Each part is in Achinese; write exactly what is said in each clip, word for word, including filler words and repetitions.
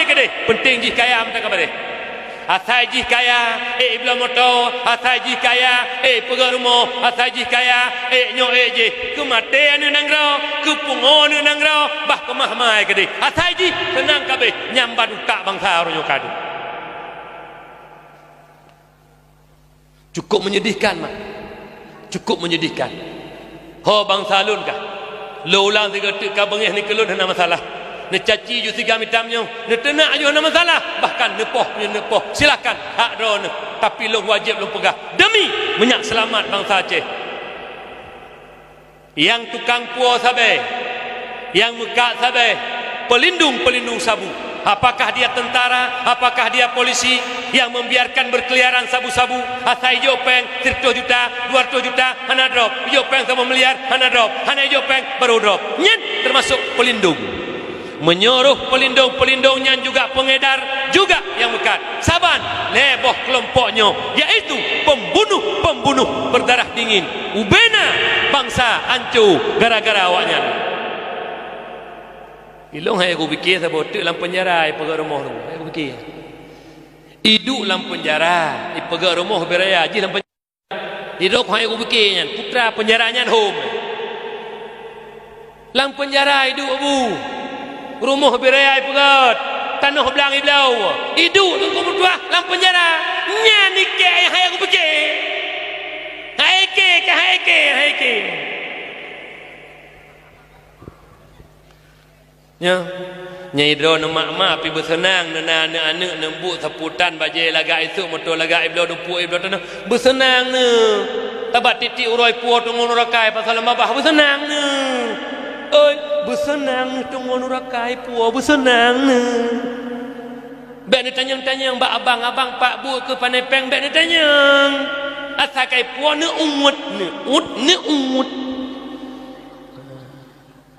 Keudeh, peunteng jih kaya meutakabeh. Asai jih kaya, ék ibloe moto, asai jih kaya, ék peugöt rumoh, asai jih kaya, ék nyoe, ék jéh. Keu maté aneuk nanggroe, keu pungo aneuk nanggroe, bah keumah mai keudeh. Asai jih seunang kabeh, nyang ban utak bansa uroe nyoe ka deuh. Cukup menyedihkan, mak. Cukup menyedihkan. Ho bansa lôn kah? Lôn ulang sigoe teuk ka beungéh nikeue lôn hana masalah. Neucaci ju sigam itam nyoe, neuteunak ju hana masalah. Bahkan neupoh nyoe neupoh, silakan, hak droeneuh. Tapi lôn wajéb lôn peugah, demi meunyak seulamat bansa Aceh. Nyang tukang puwoe sabe, nyang meukat sabe, pelindung-pelindung sabu. Apakah dia tentara, apakah dia polisi yang membiarkan berkeliaran sabu-sabu, asai ijok péng siratoh juta, dua ratus juta, hana drop, ijok péng saboh miliar, hana drop, hana ijok péng, baru drop. Nyan termasuk pelindung. Meunyoe roh pelindong-pelindong nyan juga pengedar, juga nyang meukat. Saban lhèe boh keulompok nyoe, yaitu pembunuh-pembunuh berdarah dingin. Ubena bansa anco gara-gara awaknyan. Ilong hai kupike saboh teuk lam penjara, ipeugöt rumoh tu. Hai kupike. Iduek lam penjara, ipeugöt rumoh beraya jih lam penjara. Idok hai kupike nyan, putra penjara nyan hom. Lam penjara iduek bu. Rumoh beraya ipeugöt, tanoh blang ibloe. Iduek teungku meutuah lam penjara. Nyan ikek hai kupike. Hai ikek, hai ikek, hai ikek. Nyoe, nyang droeneuh mak-mak pih beuseunang, neuna aneuk-aneuk neubuk sapu tan bajèe lagak isuk, moto lagak ibloe, dumpuk ibloe tanoh. Beuseunang neuh. Tabat tiek-tiek uroe puwoe teungoh nuraka pasal lam babah, beuseunang neuh. Oi, beuseunang neuh teungoh nuraka puwoe, beuseunang neuh. Bèk neutanyong-tanyong bak abang-abang pak buet keu pané péng, bèk neutanyong. Asai kai puwoe neuôt, neuôt, neuôt.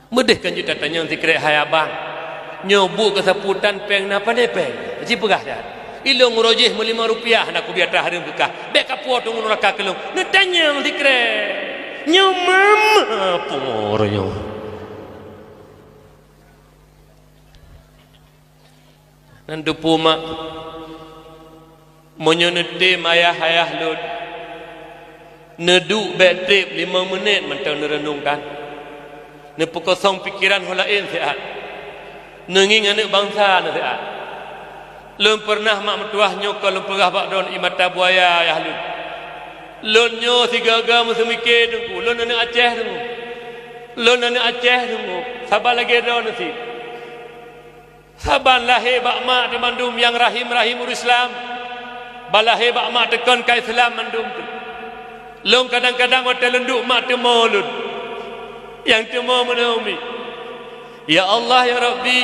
Meudeh kan jeuet tatanyong sikrek hai abang. Nyoe buet keu sapu tan péng na pané péng? Ci peugah that. Ilong uroe jih meulimong rupiah na kubiet tahareuem keu kah. Bèk kapuwoe teungoh nuraka keu lôn. Neutanyong sikrek. Nyoe mama pungor nyoe. Nyan teupeu mak, meunyoe neutem ayah-ayah lôn, neuduek bèk trép limong meunét mantong neureunong tan. Neupeukosong pikeran ho laén siat. Neungieng aneuk bansa neusiat. Lôn peureunah mak meutuwah nyoe ka lôn peugah bak droeneuh ié mata buaya ayah lôn. Lôn nyoe sigaga meuseumike teungku, lôn aneuk Aceh teungku. Lôn aneuk Aceh teungku, saban lagèe droeneuh cit. Saban lahé bak mak teumandum nyang rahim-rahim ureueng Islam. Ban lahé bak mak teukon ka Islam mandum teuk. Lôn kadang-kadang watèe lôn duek mak teumo lôn. Nyang teumo meunan umi. Ya Allah, ya Rabbi,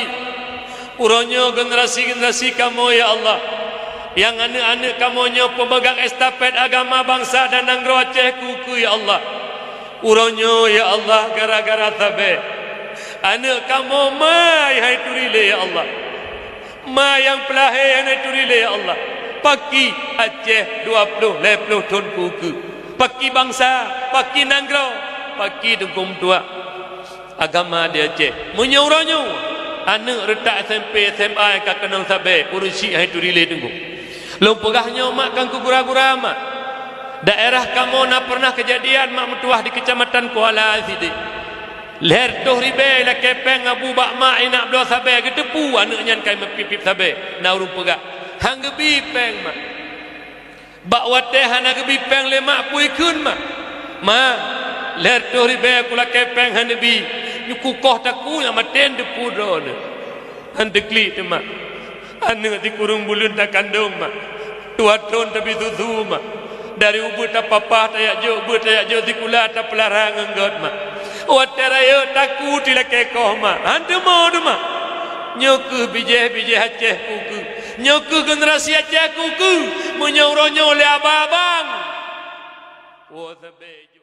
uroe nyoe generasi-generasi kamoe, ya Allah, nyang aneuk-aneuk kamoe nyoe peumegang estafet agama bansa dan nanggroe Aceh keu-keu, ya Allah. Uroe nyoe, ya Allah, gara-gara sabe aneuk kamoe ma hai turi lé, ya Allah. Ma nyang peulahé hai turi lé, ya Allah. Paki Aceh dua ploh lhèe ploh thon keu-keu. Paki bansa, paki nanggroe, paki teungku meutuwah. Agama di Aceh. Meunyoe uroe nyoe, aneuk reutak S M P, S M A nyang ka keunong sabe, ureueng syiek hai turi lé teungku. Lôn peugah nyoe mak, kon keu gura-gura mak. Daerah kamoe na peureunah keujadian mak meutuwah di Keucamatan Kuala sidéh. Lhèe reutôh ribèe lakèe péng abu bak mak inak bloe sabe, geuteupeue aneuk nyan ka meupiep-piep sabe, na ureueng peugah, "Han geubi péng mak." Bak watèe hana geubi péng lé mak, peue ikheun mak? "Ma, lhèe reutôh ribèe kulakèe péng han neubi, nyoe kukoh takue nyang maté neuteupeue droeneuh." Han teuklik teuma. Aneuk sikureueng buleuen takandong mak. Dua thon tabi susu mak. Dari ubeut tapapah tajak jok, beuet tajak jok sikula tapeulara ngon göt mak. Watèe rayeuk takue tilakèe koh mak. Han teumo teuma. Nyoe keuh bijèh-bijèh Aceh keu-keu. Nyoe keuh generasi Aceh keu-keu, meunyoe uroe nyoe lé abang-abang. Woe sabe.